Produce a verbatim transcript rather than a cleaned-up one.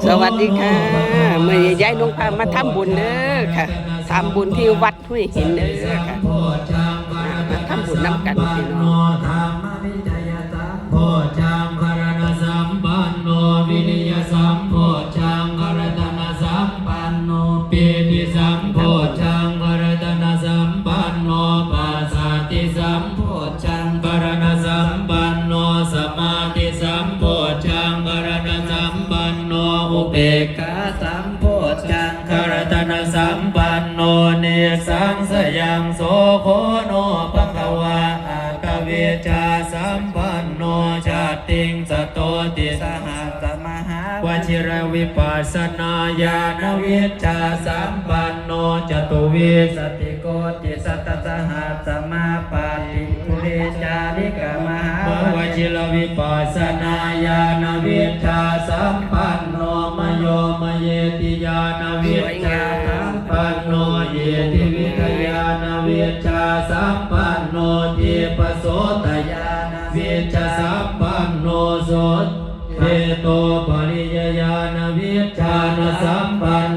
สวัสดีค่ะ มื้อนี้ยายนงพามาทำบุญเด้อค่ะ ทำบุญที่วัดห้วยหินเด้อค่ะ อ่า มาทำบุญนำกันพี่น้อง Dhammavicayasampojjhaṅgaraṇasampanno viriyasampojjhaṅgaratanasampanno pītisampojjhaṅgaratanasampanno passaddhisampojjhaṅgaratanasampanno upekkhāsampojjhaṅgaratanasampanno nissangsayaṃ so kho no bhagavā attavijjāsampanno cattiṃsato tisahassamahāvajiravipassanañāṇavijjāsampanno catuvīsati koṭisatasahassamāpatti puricārika mahāvajiravipassanañāṇavijjāsampanno mayomayetiñāṇavijjāsampanno itividañāṇavijjāsampanno dīpasotañāṇavijjāsampanno sotthito pariyañāṇavijjāsampanno